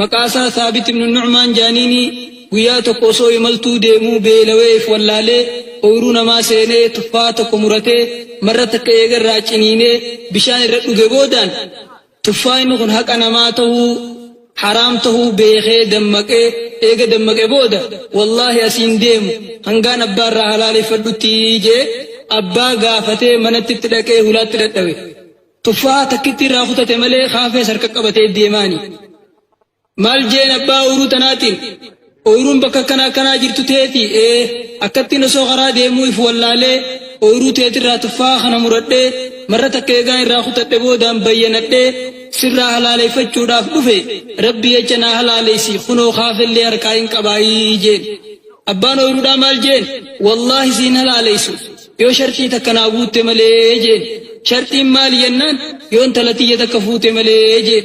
Maqaa isaa Thaabit ibnu Nu'maan jaaniini. Guyyaa tokko osoo imaltuu deemuu beelawee if wallaalee ooyruu namaa seenee tuffaa tokko muratee marra takka eega irraa ciniinee bishaan irra dhuge boodaan tuffaayni kun haqa namaa tahuu haraam tahuu beekee dammaqee eega dammaqe booda wallaahi asiin deemu hangaan abbaa irraa halaaleeffadhutti jee abbaa gaafatee manatti itti dhaqee hulaatti dhadhawe. Tuffaa takkitti irraa kutate malee kaafees harka qabatee deemaani. Maal jeen abbaa ooyruu tanaatiin? Ooyruun bakka akkana akkanaa jirtu teeti? Ee, akkattiin osoo karaa deemuu if wallaalee ooyruu teetirraa tuffaa kana muradhee marra takka eegaan irraa kutadhe boodaan bayyanadhee sirraa halaaleeffachuudhaaf dhufe Rabbii jecha naa halaaleessi kunoo kaafellee harkaa hin qabaayii jeen. Abbaan ooyruudhaa maal jeen? Wallaahi siin halaaleessu yoo sharxii takka naa guutte malee jeen. Sharxiin maali jennaan yoo intala tiyya takka fuute malee jeen.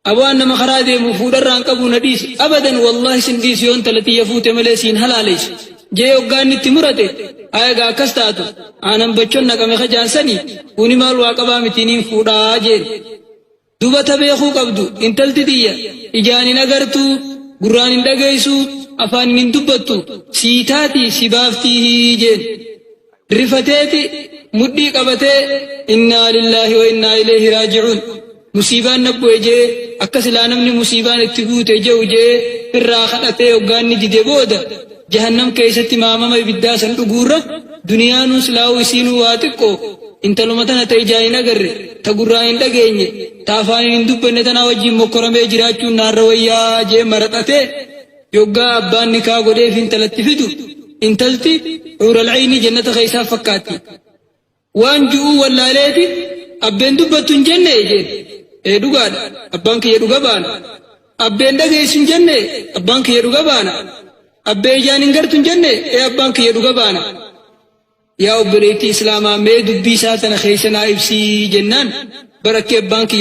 Aboo an nama karaa deemu fuudharraa hin qabu na dhiisi. Abadan wallaahi sin dhiisu yoo intala tiyya fuute malee siin halaaleysu. Jee hoggaa inni itti murate, haya egaa akkas taatu aanan bachon naqame ka jaan sani kuni maal waa qabaa miti niin fuudhaa jeen. Duba ta beekuu qabdu intalti tiyya ijaan hin agartuu, gurraan hin dhageessu, afaanin hin dubbattu sii taatii si baaftiihi jeen. Rifateeti mudhii qabatee innaa lillaahi wa innaa ilayhi raaji'uun musiibaan na bu'e je'ee akka silaa namni musiibaan itti buute je'u je'ee firraa kadhatee hoggaa inni dide booda jahannam keeysatti maamama ibiddaa san dhuguurra duniyaanuu silaahuu isiinuu waa xiqqo intaluma tana ta ijaan hin agarre ta gurraan hin dhageenye ta afaaniin hin dubbanne tanaa wajjiin mokkoramee jiraachuun naarra wayyaa je'ee maraxatee Yoggaa abbaan nikaa godheef intalatti fidu, intalti huural ceynii jannata keessaa fakkaatti. Waan ju'uu wallaaleeti abbeen dubbattu hin jennee jeen. Ee dhugaadha, abbaan kiyya dhuga baana. Abbeen dhageessu hin jennee, abbaan kiyya dhuga baana. Abbee ijaan hin gartu hin jennee, ee abbaan kiyya dhuga baana. Yaa obboleettii Islaamaa mee dubbii isaa tana keessa naa ibsii jennaan bar akki abbaan kiyya.